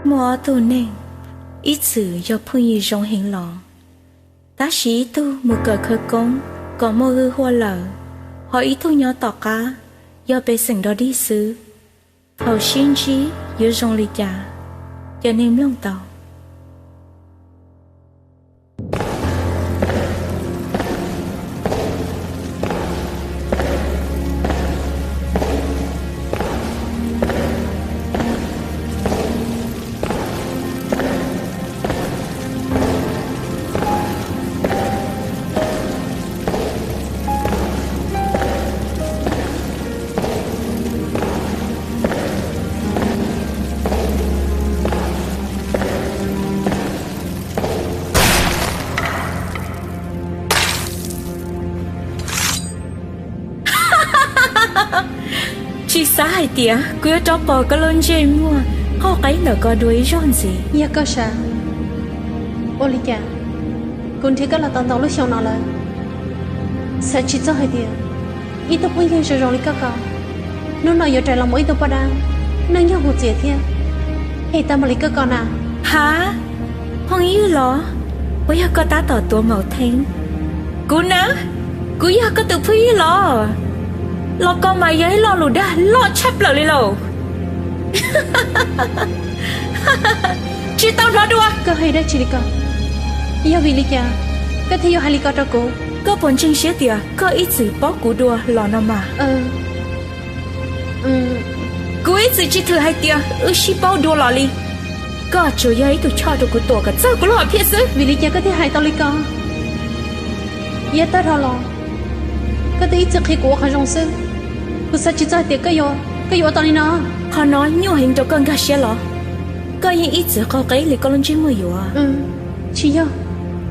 Muaj ob tug neeg, ib txwm yog phooj ywg zoo heev los, tab sis ib tug mus kawm khawv koob kom muaj hwj huaj lawm, ho ib tug nyob tom qab yog pej xeem dog dig xwb. Thaum sib ntsib yuav zoo li cas? Cia neeg mloog tau. Tsis xav hais tias kuv yuav rov pom koj lub ntsej muag qoj qeeb ntawm ko dua ib zaug ntxiv. Yog koj sav, ua li cas kuv nrhiav koj los tau ntau lub xyoo no lawm, xav tsis txog hais tias ib tug phooj ywg zoo zoo li koj ko, hnub no yuav rais los mus ib tug poj dab neej nyoog hu txias thiab phem tag npaum li koj ko na. Ha, phooj ywg los? Puas yog koj tab tom tuav Maum Theeb? Kuv na, kuv yog koj tus phooj ywg los? Los ko mas yog ib lo lus dag loj tshaj plaws li lauj. Tsis tau hnov dua. Koj hais dab tsi li ko? Yog vim li cas koj thiaj yuav hais li ko rau kuv? Koj puas ntseeg siab tias koj ib txwm paub kuv dua los no mas? Kuv ib txwm tsis thwm hais tias wb sib paub dua los li. Koj tsuas yog ib tug choj rau kuv tuam kom txog kuv lub hom phiaj xwb. Vim li cas koj thiaj hais tau li ko? Yav tag dhau los koj twb ib txwm qhia kuv ua qhov zoo xwb, kuv xav tsis txog hais tias koj yuav ua tau li no. Qhov no nyuaj heev rau koj nkag siab los? Koj yeej ib txwm qoj qeb li koj lub ntsej muag yuav. Tsis yog,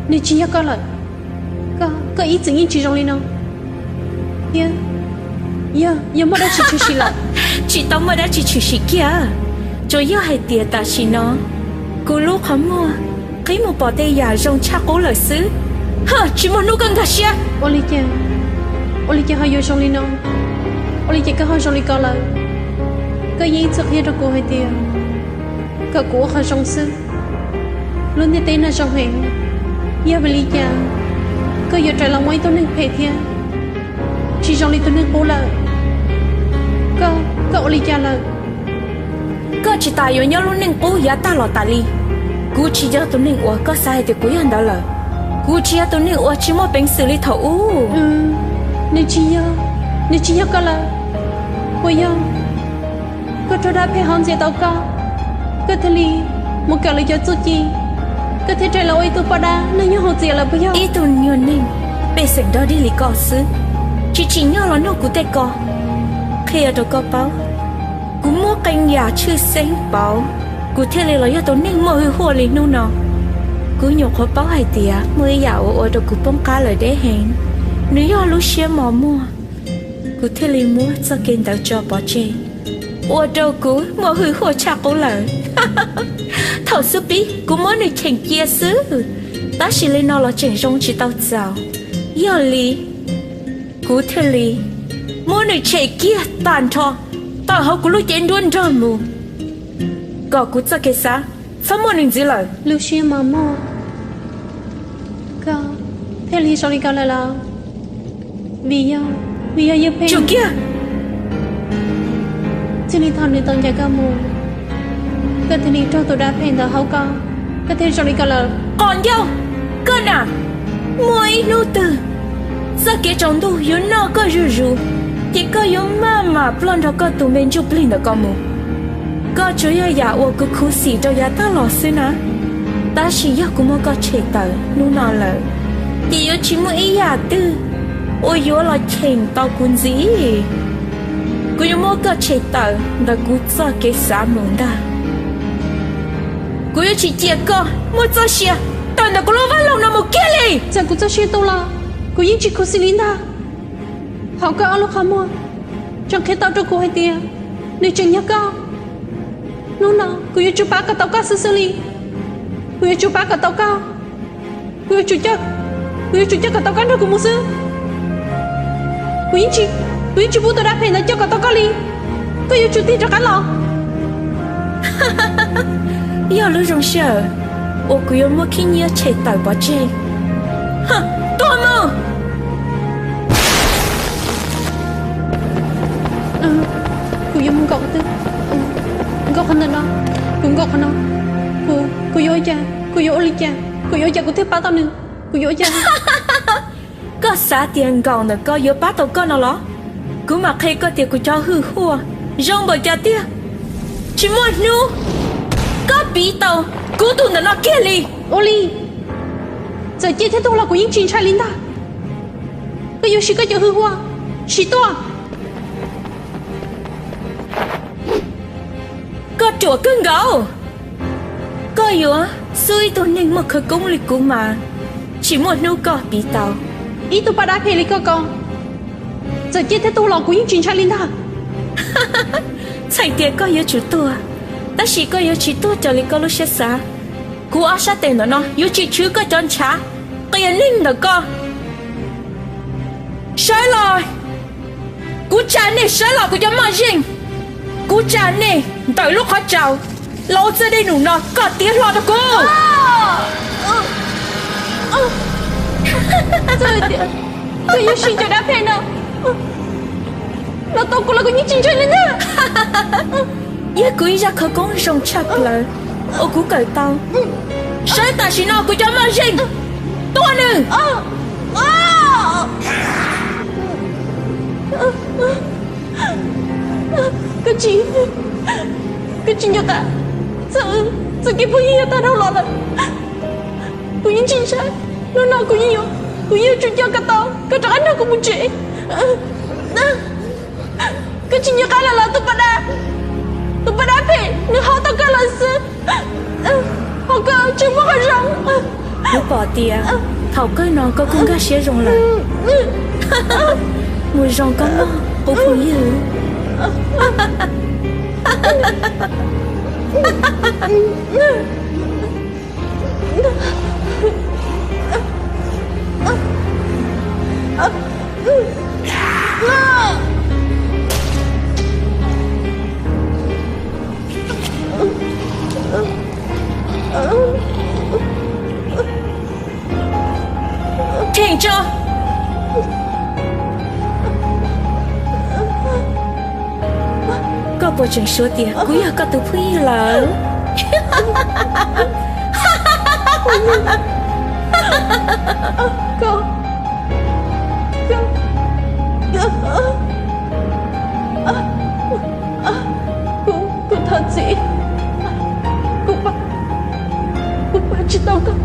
nws tsis yog koj lawm. Koj ib txwm yeej tsis zoo li no thiab. Yog, yog muaj dab tsi tshwm sim lawm? Tsis tau muaj dab tsi tshwm sim kiag, tsuas yog hais tias tam sim no kuv lub qhov muag qhib mus pom tej yam zoo tshaj qub lawm xwb. Tsis muaj hnub koj nkag siab. Ua li cas ho yuav zoo li no? Ua li cas koj ho zoo li ko lawm? Koj yeej ib txwm qhia rau kuv hais tias kom kuv ua qhov zoo xwb. Lub ntiaj teb no zoo heev, yog vim li cas koj yuav rais los muaj ib tug neeg phem thiab tsis zoo li tus neeg qub lawm? Koj, koj ua li cas lawm? Koj tsis tas yuav nyob lub neej qub yav tag los tas li. Kuv tsis yog tus neeg uas koj xav hais tias kuv yog ntawd lawm. Kuv tsis yog tus neeg uas tsis muaj peev xwm li thaum ub. Nws tsis yog, nws tsis yog koj lawm. Puas yog koj raug dab phem hauv ntxias tau koj, koj thiaj li mus kawm lawv cov txuj ci, koj thiaj rais los ua ib tug poj dab neeg nyob hauv txias lawm puas yog? Ib tug nyuag neeg pej xeem dog dig li koj xwb, tsis tsim nyog los nug kuv tej ko. Qhia rau koj paub, kuv muab qee yam tshwj xeeb pauv, kuv thiaj li los yog tus neeg muaj hwj huaj li hnub no. Kuv nyuam qhuav paub hais tias muaj ib yam uas ua rau kuv poob qab lawm deb heev, nws yog lub siab mos muag. Kuv thiaj li muab txoj kev ntawd tso pov tseg, ua rau kuv muaj hwj huaj tshaj qub lawm. Thaum xub pib kuv muab nws cheem cia xwb, tab sis li no los tseem zoo tsis tau txaus. Yog li, kuv thiaj li muab nws tshem kiag tag nrho tawm hauv kuv lub cev nruab nrog mus, kom kuv txoj kev xav txhob muaj nws ntxiv lawm. Lub siab mos muag, koj thiaj li zoo li ko lawm los? Vim yog, vim yog Yawg Pheej. Tsum kiag! Txij li thaum nws tau ncaim koj mus, koj thiaj li raug tus dab phem ntawd haub koj, koj thiaj zoo li ko lawm. Qos ncauj, koj na, muaj ib hnub twg txoj kev tsaus ntuj yuav noj koj zuj zus, ces koj yuav maj mam ploj nrog koj tus me ntsuj plig ntawm ko mus. Koj tsuas yog yam uas kuv khuv xim rau yav tag los xwb na. Tab sis yog kuv muab koj tshem tawm hnub no lawm, ces yuav tsis muaj ib yam twg uas yuav los cheem tau kuv ntxiv. Kuv yuav muab koj tshem tawm ntawm kuv txoj kev xav mus ntag. Kuv yuav tsis cia koj muaj txoj sia tawm ntawm kuv lub vaj loog no mus kiag li. Txawm kuv txoj sia tu los kuv yeej tsis khuv xim li ntag. Hauv koj ob lub qhov muag tseem qhia tau rau kuv hais tias nws tseem yog koj. Hnub no kuv yuav tsum pab kom tau koj xwb xwb li. Kuv yuav tsum pab kom tau koj. Kuv yuav tsum coj, kuv yuav tsum coj kom tau koj nrog kuv mus xwb. Kuv yeej tsis, kuv yeej tsis pub tus dab phem ntawd coj kom tau koj li. Koj yuav tsum tig rov qab los. Yog lub zoo sij hawm uas kuv yuav muab khib nyiab tshem tawm pov tseg. Tuag mus! Kuv yuav mus nkaum qhov twg? Nkaum qhov ntawm no. Kuv nkaum qhov no. Kuv, kuv yuav ua cas? Kuv yuav ua li cas? Kuv yuav ua cas kuv thiaj pab tau nws? Kuv yuav ua cas? Koj xav tias nkaum ntawm ko yuav pab tau koj no los? Kuv mam qhia koj tias kuv cov hwj huaj zoo npaum cas tiag. Tsis muaj hnub koj piv tau kuv tus ntawm no kiag li. Ua li, txawm ciaj thiab tuag los kuv yeej tsis ntshai li ntag. Koj yuav siv koj cov hwj huaj, siv tuaj. Koj ruam kawg nkaus. Koj yuav xub ib tug neeg muaj khawv koob li kuv mas tsis muaj hnub koj piv tau. Ib tug paj dab phem li koj ko, txawm ciaj thiab tuag los kuv yeej tsis ntshai li ntag. Txhais tias koj yuav tsum tuag, tab sis koj yuav tsis tuag raws li koj lub siab xav. Kuv ob sab tes ntawm no yuav tsis tshwv koj cov ntshav qias neeg ntawm ko. Sawv los! Kuv tsa nej sawv los kuv cov moj zeej. Kuv tsa nej ntawm lub qhov tsau los ua txoj dej num no kom tiav hlo rau kuv. Koj yuav siv cov dab phem no los tau kuv los kuv yeej tsis ntshai li ntag. Yog kuv ib zaj khawv koob zoo tshaj plaws uas kuv kawm tau. Sawv tam sim no kuv cov moj zeej, tua nws. Koj tsis, koj tsis nco qab txog txoj kev phooj ywg yog tag dhau los lawm. Kuv yeej tsis ntshai, hnub no kuv yeej yuav, kuv yeej yuav tsum coj koj tau, koj rov qab nrog kuv mus tsev. Koj tsis nco qab lawm los tus paj dab, tus paj dab phem nws haus tau koj lawm xwb, ho koj tseem muaj qhov zoo. Kuv pom tias thaum kawg no koj kuj nkag siab zoo lawm. Mus zoo koj mog kuv phooj ywg. Theem tso. Koj puas tseem suav tias kuv yog koj tus phooj ywg lawm? Kuv, kuv thov txim. Kuv pab, kuv pab tsis tau koj.